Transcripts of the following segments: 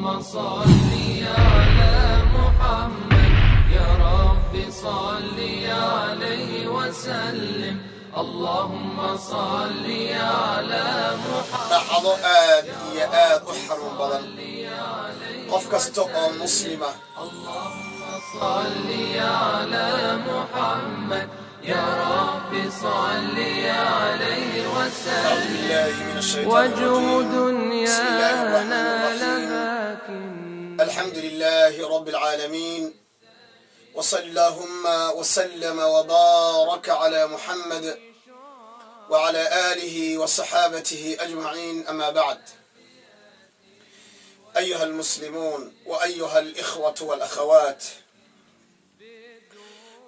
اللهم صل على محمد، يا رب صل عليه وسلم. اللهم صل على محمد. Dhacdo aad iyo aad u xanuun badan, qof kasta oo Muslima صل على محمد، يا رب صل عليه أعوذ وسلم. بالله من الشيطان وجه الرجيم. بسم الله الرحمن دنيانا الرحيم. لباك. الحمد لله رب العالمين، وصلى اللهم وسلم وبارك على محمد وعلى آله وصحابته أجمعين. أما بعد، أيها المسلمون وأيها الإخوة والأخوات،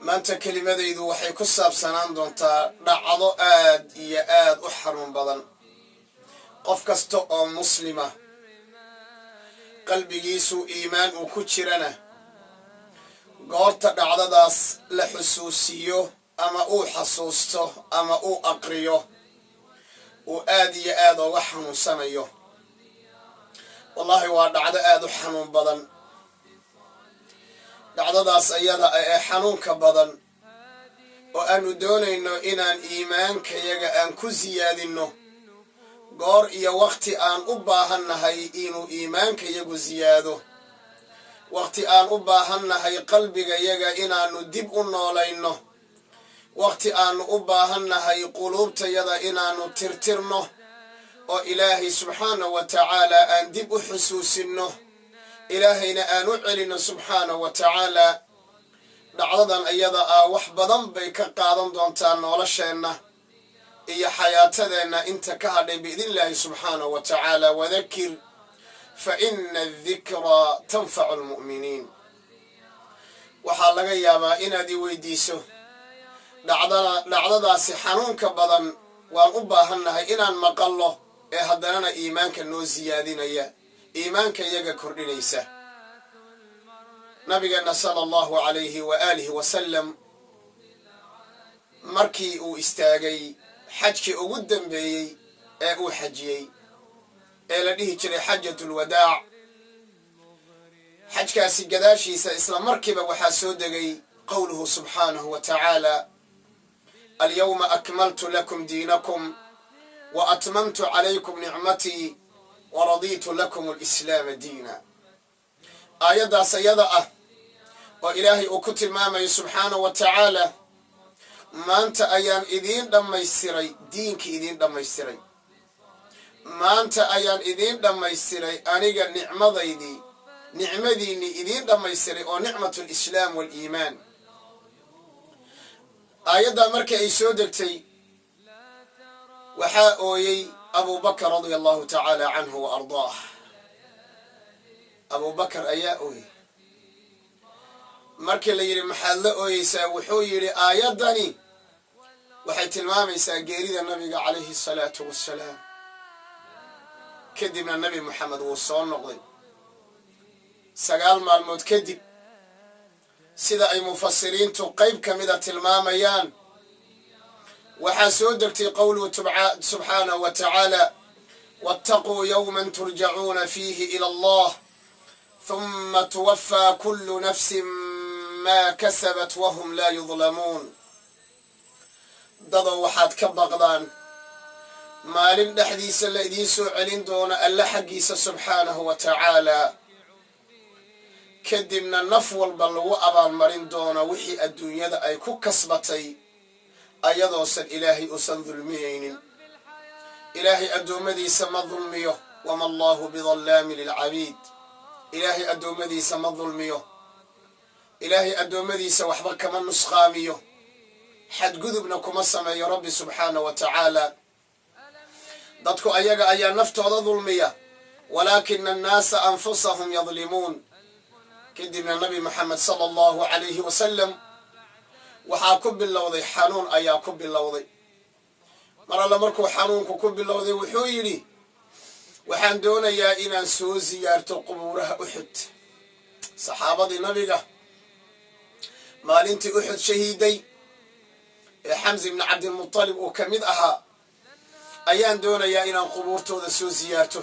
maanta kelimadaydu waxay ku saabsanaan doontaa dhacdo aad iyo aad u xanuun badan, qof kasta oo Muslima qalbigiisu iimaan uu ku jirana goorta dhacdadaas la xusuusiyo ama uu xasuusto ama uu aqriyo uu aad iyo aad uga xanuunsanayo. Wallaahi, waa dhacdo aad u xanuun badan. Dhacdadaas ayada ee xanuunka badan oo aanu doonayno inaan iimaankayaga aan ku siyaadinno, goor iyo wakhti aan u baahannahay inuu iimaankayagu siyaado, wakhti aan u baahannahay qalbigayaga inaannu dib u noolayno, wakhti aanu u baahannahay quluubtayada inaannu tirtirno oo Ilaahay subxaana wa tacaala aan dib u xusuusinno, Ilaahayna aan u celinno subxaana wa tacaala. Dhacdadan iyada ah wax badan bay ka qaadan doontaa nolosheenna iyo xayaatadeenna inta ka hadhay, biidnillaahi subxaanahu wa tacaala. وذكر فإن الذكرى تنفع المؤمنين. Waxaa laga yaabaa inaad i weydiiso: dhacdada, dhacdadaasi xanuunka badan waan u baahannahay inaan maqallo, ee haddanana iimaanka noo siyaadinaya, iimaanka iyaga kordhinaysa. Nabigeenna sala Allahu calayhi wa aalihi wasalam markii uu istaagay xajkii ugu dambeeyey ee uu xajiyey, ee la dhihi jiray xajatulwadaac, xajkaasi gadaashiisa isla markiiba waxaa soo degay qowluhu subxaanahu wa tacaala: اليوم أكملت لكم دينكم وأتممت عليكم نعمتي ورضيت لكم الإسلام دينا. Aayaddaas ayada ah oo Ilaahay uu ku tilmaamayo subxaanahu wa tacaala: maanta ayaan idiin dhammaystiray diinkii, idiin dhammaystiray, maanta ayaan idiin dhammaystiray aniga nicmadaydii, nicmadiinnii idiin dhammaystiray, oo نعمة الإسلام والإيمان. Aayaddaa markii ay soo degtay waxaa ooyey Abubakar رضي الله تعالى عنه وأرضاه. Abubakar ayaa ooyey. Markii la yidhi: "Maxaad la ooyeysaa?" wuxuu yidhi: "Aayaddani waxay tilmaamaysaa geerida Nabiga calayhi asalaatu wassalaam." Kadibna Nabi Moxamed wuu soo noqday 9 maalmood kadib, sida ay mufasiriintu qayb ka mida tilmaamayaan. Waxaa soo degtay qowluhu subxaanahu wa tacaala: واتقوا يوما ترجعون فيه إلى الله ثم توفى كل نفس ما كسبت وهم لا يظلمون. Dadow, waxaad ka baqdaan maalin dhexdiisa la idiin soo celin doono Alle xaggiisa subxaanahu wa tacaalaa, kadibna naf walba lagu abaalmarin doono wixii adduunyada ay ku kasbatay, ayadoosan Ilaahay uusan dulmiyeynin. Ilaahay addoommadiisa ma dulmiyo. وما الله بظلام للعبيد. Ilaahay addoommadiisa ma dulmiyo. Ilaahay addoommadiisa waxba kama nusqaamiyo, xadgudubna kuma sameeyo Rabbi subxaana wa tacaala. Dadku ayaga ayaa naftooda dulmiya, ولكن الناس أنفسهم يظلمون. Kadibna Nabi Moxamed sala Allahu calayhi wasalam waxaa ku bilowday xanuun ayaa ku bilowday. Mar alle markuu xanuunku ku bilowday, wuxuu yidhi: "Waxaan doonayaa inaan soo siyaarto qubuuraha Uxud, saxaabadii Nabiga maalintii Uxud shahiiday ee Xamsa ibni Cabdilmutalib uu ka mid ahaa, ayaan doonayaa inaan qubuurtooda soo siyaarto."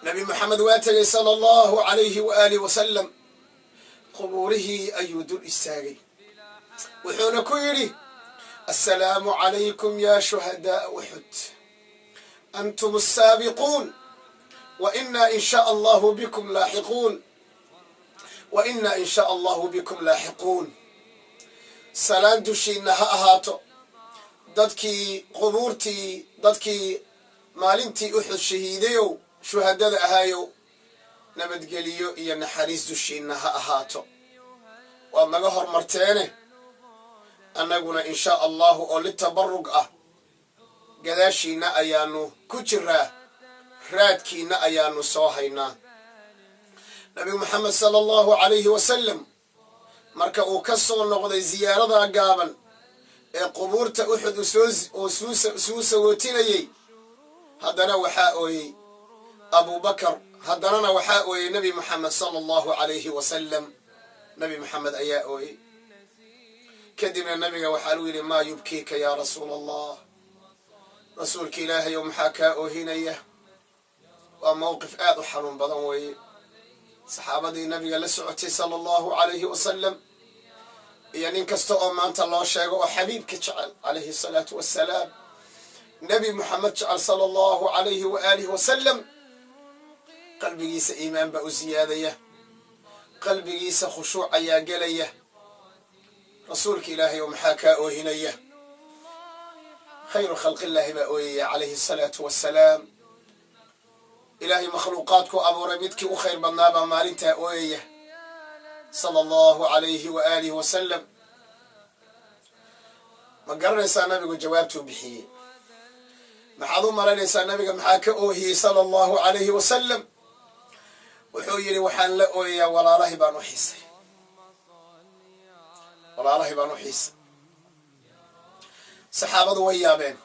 Nabi Moxamed waa tegay, sala Allahu calayhi waaalih wasalam. Qubuurihii ayuu dul istaagay, wuxuuna ku yidhi: "Assalaamu calaykum ya shuhadaa Uxud, antum asaabiquun wa inaa in shaa Allahu bikum laaxiquun, wa inaa in shaa Allahu bikum laaxiquun." Salaan dushiinna ha ahaato, dadkii qubuurtii, dadkii maalintii Uxud shahiidayow, shuhadada ahaayow, nabadgeliyo iyo naxariis dushiinna ha ahaato. Waad naga hormarteene, annaguna in shaa Allahu oo litabarug ah gadaashiinna ayaanu ku jiraa, raadkiinna ayaanu soo haynaa. Nabi Moxamed sala Allahu calayhi wasalam marka uu ka soo noqday ziyaaradaa gaaban ee qubuurta Uxud uu suu sagootinayey, haddana waxaa ooyey Abubakar, haddanana waxaa ooyey Nebi Moxamed sala Allahu calayhi wasalam. Nabi Moxamed ayaa ooyey. Kadibna nabiga waxaa lagu yidhi: "Maa yubkiika yaa Rasuula Allah?" Rasuulka Ilaahay ow, maxaa kaa oohinaya? Waa mowqif aad u xanuun badan weeye. Saxaabadii nabiga la socotay sala Allahu calayhi wasalam iyo nin kasta oo maanta loo sheego oo xabiibka jecel calayhi asalaatu wassalaam, Nebi Moxamed jecel sala Allahu calayhi waaalihi wasalam, qalbigiisa iimaan baa u siyaadaya, qalbigiisa khushuuc ayaa gelaya. Rasuulka Ilaahay oo, maxaa kaa oohinaya? Khayru khalqillaahi baa ooyaya calayhi asalaatu wassalaam. Ilaahay makhluuqaadku abuuray midkii u khayr badnaabaa maalintaa ooyaya, sala Allahu calayhi waaalihi wasalam. Ma garanaysaa nabigu jawaabtuu bixiyey? Maxaad u malaynaysaa nabiga maxaa ka oohiyey sala Allahu calayhi wasalam? Wuxuu yidhi: "Waxaan la ooyayaa walaalahay baan u xiisay, walaalahay baan u xiisay." Saxaabadu way yaabeen.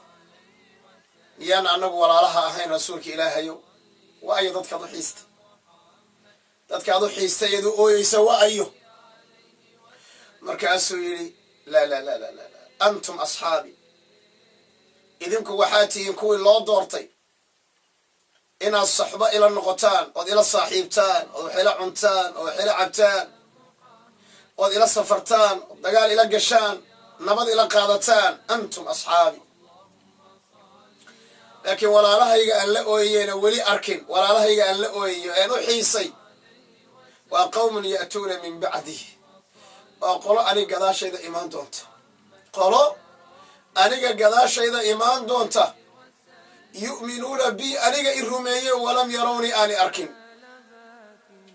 "Miyaan annagu walaalaha ahayn, Rasuulka Ilaahayow? Wa ayo dadkaad u xiistay? Dadkaad u xiistay iyadu ooyeysa wa ayo?" Markaasuu yidhi: "Laa, laa, laa, laa, laa, laa, antum asxaabi. Idinku waxaa tihiin kuwii loo doortay inaad saxbo ila noqotaan, ood ila saaxiibtaan, ood wax ila cuntaan, ood wax ila cabtaan, ood ila safartaan, ood dagaal ila gashaan, nabad ila qaadataan. Antum asxaabi. Laakiin walaalahayga aan la ooyeyna weli arkin, walaalahayga aan la ooyayo een u xiisay waa qowmun ya'tuuna min bacdih, waa qolo aniga gadaashayda imaan doonta, qolo aniga gadaashayda imaan doonta, yu'minuuna bi, aniga i rumeeye, walam yarownii, aani arkin."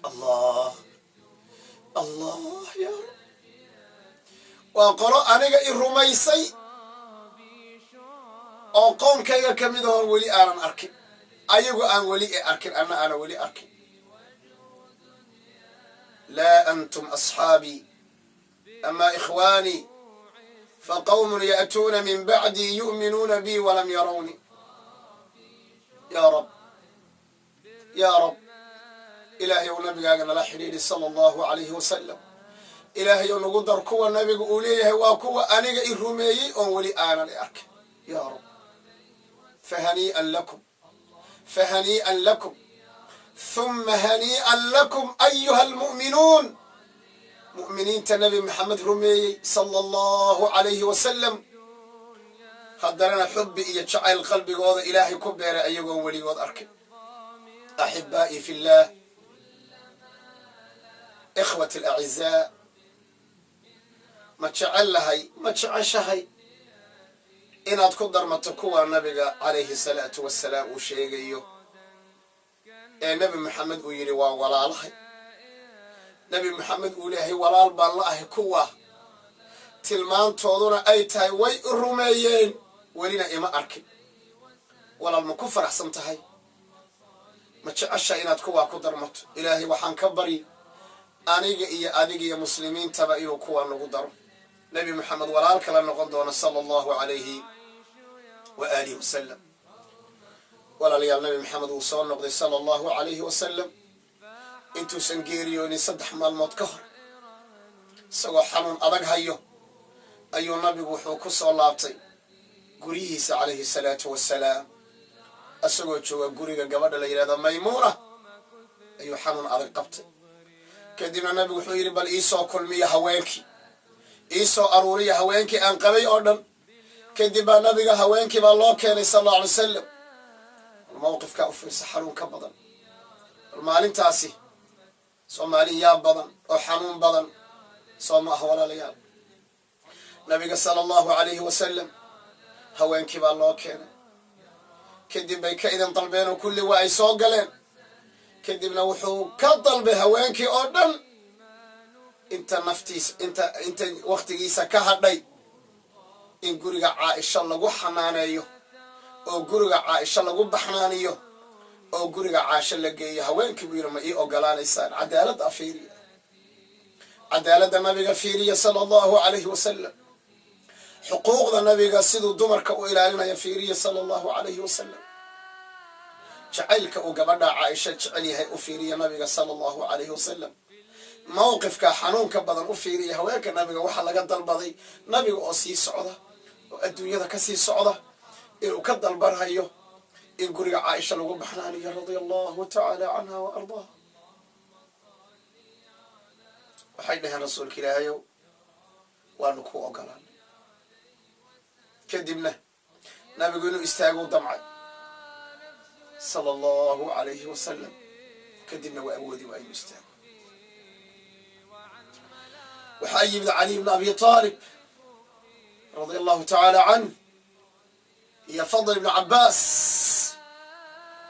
Allah, Allah, ya Rab! Waa qolo aniga i rumaysay oo qoomkayga ka mid ahoon weli aanan arkin, ayagu aan weli i arkin, anna aanan weli arkin. Laa antum asxaabii, ama ikhwaanii faqawmun ya'tuuna min bacdii yu'minuuna bi walam yarownii. Ya Rab, ya Rab! Ilaahay ou nabigaaga nala xidhiidhi sala Allahu calayhi wasalam. Ilaahay ou nagu dar kuwa nabiga uu leeyahay waa kuwa aniga i rumeeyey oon weli aanan i arkin. Ya Rab, fahanii'an lakum, fahanii'an lakum, huma hanii'an lakum ayuha almu'minuun, mu'miniinta Nabi Maxamed rumeeyey sala Allahu calayhi wasalam, haddanana xubbi iyo jacayl qalbigooda Ilaahay ku beeray ayagoon weligood arkin. Axibaa'i fi llah, ikhwati alacizaa, ma jecel lahay, ma jeceshahay inaad ku darmato kuwa nabiga calayhi salaatu wasalaam uu sheegayo, ee Nebi Maxamed uu yidhi waa walaalahay, Nebi Maxamed uu leeyahay walaal baan la ahay kuwa tilmaantooduna ay tahay way i rumeeyeen, welina ima arkin? Walaal, ma ku faraxsan tahay? Ma jeceshahay inaad kuwaa ku darmato? Ilaahay waxaan ka bari aniga iyo adiga iyo muslimiintaba inuu kuwaa nagu daro, Nebi Maxamed walaal kala noqon doono sala Allahu calayhi wa aalihi wasalam. Walaalayaal, Nabi Maxamed wuu soo noqday sala Allahu calayhi wasalam intuusan geeriyoonin 3 maalmood ka hor. Isagoo xanuun adag hayo ayuu nabigu wuxuu ku soo laabtay guryihiisa calayhi salaatu wasalaam, isagoo jooga guriga gabadha la yidhahdo Maymuuna. Ayuu xanuun adag qabtay. Kadibna nabigu wuxuu yidhi, bal iisoo kulmiya haweenkii, iisoo aruuriya haweenkii aan qabay oo dhan. Kadib baa nabiga haweenkii baa loo keenay, sal allahu alay wasalam. Bal mawqifkaa u fiirsa, xanuun ka badan. Bal maalintaasi soomaali yaa badan oo xanuun badan, soo ma ah, walaalayaal? Nabiga sala allahu calayhi wasalam haweenkii baa loo keenay. Kadib bay ka idin dalbeen oo kulli waa ay soo galeen. Kadibna wuxuu ka dalbay haweenkii oo dhan inta naftiisa, inta waktigiisa ka hadhay, in guriga Caaisha lagu xanaaneeyo oo guriga Caaisha lagu baxnaaniyo oo guriga Caasho la geeyo. Haweenkii buu yidhi, ma ii ogolaanaysaan? Cadaaladda fiiriya, cadaaladda nabiga fiiriya, sala allahu calayhi wasalam. Xuquuqda nabiga siduu dumarka u ilaalinaya fiiriya, sala allahu calayhi wasalam. Jacaylka uu gabadha Caaisha jecel yahay u fiiriya nabiga, sala allahu calayhi wasalam. Mawqifka xanuunka badan u fiiriya. Haweenka nabiga waxaa laga dalbaday, nabiga oo sii socda oo adduunyada ka sii socda, inuu ka dalbanhayo in guriga Caaisha lagu baxnaaniyo, radia allahu tacaala canha wa ardaaha. Waxay dhaheen, rasuulka ilaahayow, waanu ku ogolaanay. Kadibna nabigu inuu istaaguu damcay, sala allahu calayhi wasalam. Kadibna waa awoodi waa inuu istaago. Waxaa yimid Caliy bn Abi Aalib, radia allahu tacaala canh, iyo Fadl ibnu Cabbaas.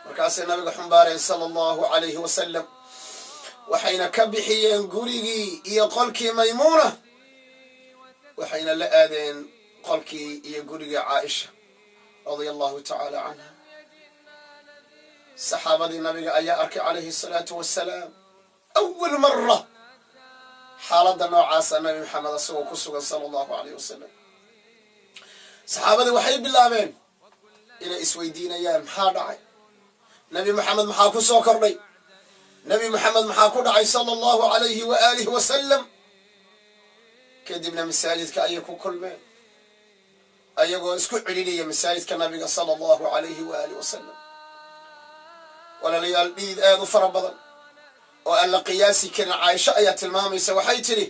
Markaasay nabiga xumbaareen, sala allahu calayhi wasalam, waxayna ka bixiyeen gurigii iyo qolkii Maymuuna, waxayna la aadeen qolkii iyo gurigii Caaisha, radia allahu tacaala canha. Saxaabadii nabiga ayaa arkay, calayhi asalaatu wassalaam, awal mara xaaladda noocaasa Nabi Maxamed asagoo ku sugan, sala allahu alayh wasalam. Saxaabadii waxay bilaabeen inay isweydiinayaan, maxaa dhacay Nabi Maxamed? Maxaa ku soo kordhay Nabi Maxamed? Maxaa ku dhacay, sala allahu alayhi wa aalihi wasalam? Kadibna masaajidka ayay ku kulmeen, ayagoo isku celinaya masaajidka nabiga, sala allahu alayhi wa aalihi wasalam. Walaalayaal, dhidid aada u fara badan oo aan la qiyaasi karin. Caaisho ayaa tilmaamaysa, waxay tidhi,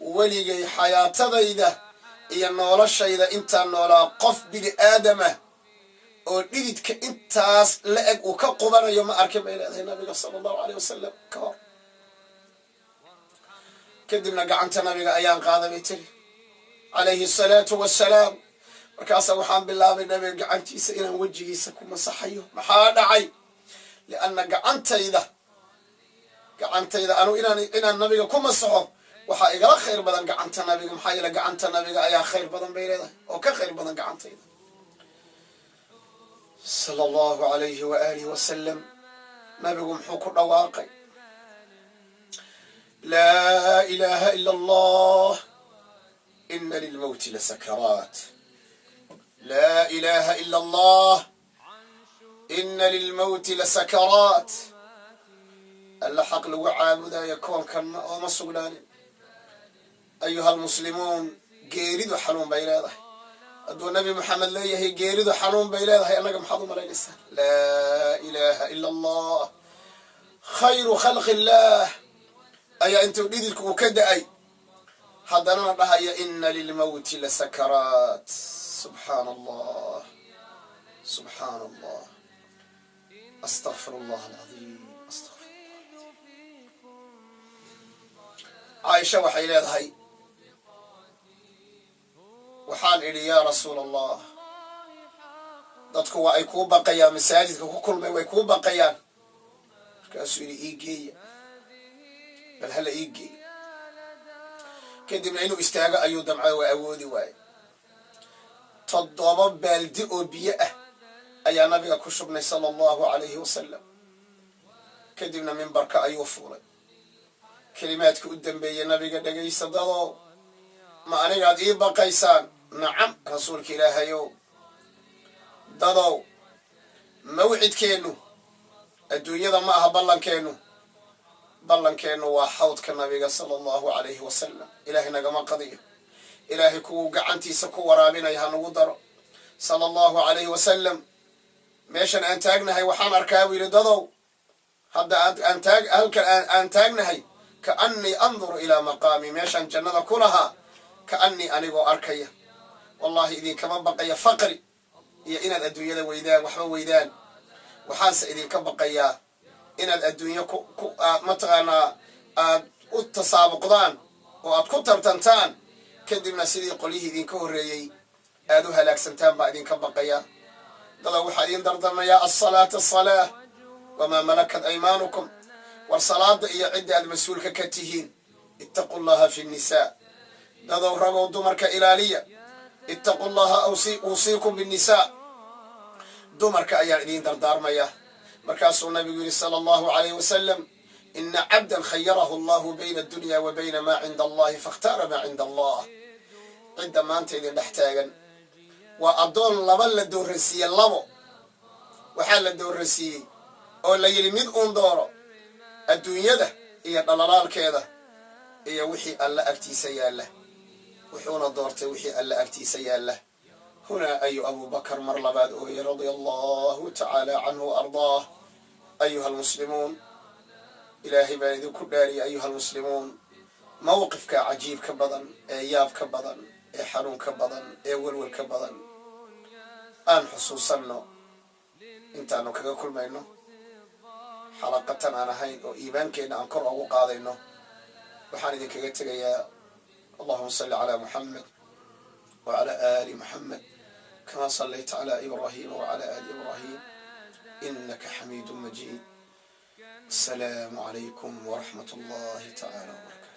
weligay xayaatadayda iyo noolashayda intaan noolaa, qof bini aadamah oo dhididka intaas la eg uu ka qubanayo ma arkin, bay leedahay, nabiga sala allahu aleyh wasalam ka hor. Kadibna gacanta nabiga ayaan qaaday, bay tiri, calayhi asalaatu wassalaam. Markaasa waxaan bilaabay nabiga gacantiisa inaan wejigiisa ku masaxayo. Maxaa dhacay? Lianna gacantayda anu inaan nabiga ku masaxo waxaa igala khayr badan gacanta nabiga. Maxaa yeele, gacanta nabiga ayaa khayr badan, bay leedahay, oo ka khayr badan gacantayda, sala allahu alayhi wa aalihi wasalam. Nabigu muxuu ku dhawaaqay? Laa ilaha ila allah, ina lilmowti lasakaraat. Laa ilaha ila allah, ina lilmowti lasakaraat. Alla xaq lagu caabudayo koonkanna ooma sugnaanin. Ayuha almuslimuun, geeridu xanuun bay leedahay. Hadduu Nabi Maxamed leeyahay geeridu xanuun bay leedahay, annaga maxaad u malaynaysaa? Laa ilaha ila allah. Khayru khalqi illaah ayaa intuu dhididku uu ka da'ay haddanana dhahaya, ina lilmowti lasakaraat. Subxaana allah, subxaana allah. Astaqfir allah alcadiim, astaqfir allah alcadiim. Caaisha waxay leedahay, waxaan idhi, yaa rasuul allah, dadku waa ay kuu baqayaan, masaajidka ku kulmay way kuu baqayaan. Markaasuu yidhi, ii geeya, bal hala ii geeya. Kadibna inuu istaago ayuu damcay, waa awoodi waaye. 7 baaldi oo biyo ah ayaa nabiga ku shubnay, sala allahu calayhi wasalam. Kadibna mimbarka ayuu fuulay. Kelimaadka u dambeeyey nabiga dhegaysa: dadoo, ma anigaad ii baqaysaan? Nacam, rasuulka ilaahayow. Dadow, mawcidkeennu adduunyada ma aha. Ballankeennu waa xawdka nabiga, sala allahu calayhi wasalam. Ilaahay nagama qadiyo. Ilaahay kuwuu gacantiisa ku waraabinaya ha nagu daro, sala allahu calayhi wasalam. Meeshan aan taagnahay waxaan arkaa, buu yidhi, dadow. Hadda aan taag halkan aan taagnahay, kaannii anduru ilaa maqaami, meeshaan jannada ku lahaa kaannii anigoo arkaya. Wallahi idinkama baqaya faqri iyo inaad adduunyada weydaan, waxba weydaan. Waxaanse idinka baqayaa inaad adduunyo ku mataqaanaa aad u tasaabuqdaan oo aad ku tartantaan, kadibna sidii qolyihii idinka horreeyey aad u halaagsantaan baa idinka baqaya. Dada, waxaa idin dardamayaa alsalaata, asalaa wamaa malakat aymaanukum. War salaada iyo cidda aad mas-uulka ka tihiin. Ittaqu llaha fi nnisaa. Dadow, ragow, dumarka ilaaliya. Ittaqu llaha, uusiikum binnisaa. Dumarka ayaan idiin dardaarmaya. Markaasuu nabigu yidhi, sala allahu alayh wasalam: ina cabdan khayarahu allahu bayna addunya wa bayna maa cinda allahi, fakhtaara maa cinda allah. Cidda maanta idin dhex taagan waa addoon laba la doorransiiyey. Labo waxaa la doorransiiyey oo la yidhi mid uun dooro: adduunyada iyo dhalalaalkeeda iyo wixii alla agtiisa yaalla. Wuxuuna doortay wixii alla agtiisa yaalla. Hunaa ayu Abubakar mar labaad ooye, radia allahu tacaala canhu wa ardaah. Ayuha almuslimuun, Ilaahay baan idinku dhaariyay, ayuha almuslimuun, mawqifka cajiibka badan ee yaabka badan ee xanuunka badan ee welwelka badan aan xusuusanno intaanu kaga kulmayno xalaqatan aan ahayn oo iimaankeenna aan kor ugu qaadayno. Waxaan idinkaga tegayaa: allahuma salli calaa Muxamed wacala aali Muxamed kama sallayta cala Ibrahima wacala aali Ibrahim inaka xamiidu majiid. Asalaamu calaykum waraxmat allahi tacaala wbarakatu.